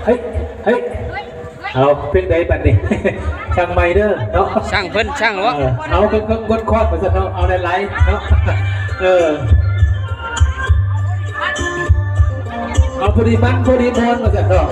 ເຮີ້ຍ ເຮີ້ຍ ເອົາ ເພງໃດບັດນີ້ ຊ່າງໃໝ່ເດີເນາະ ຊ່າງເພິ່ນ ຊ່າງເນາະ ເອີ ເອົາ ເພິ່ນ ເພິ່ນກົດຄອດວ່າຊັ້ນເນາະ ເອົາຫຼາຍໆເນາະ ເອີ ເອົາພໍດີມັນ ພໍດີມ່ວນວ່າຊັ້ນເນາະ.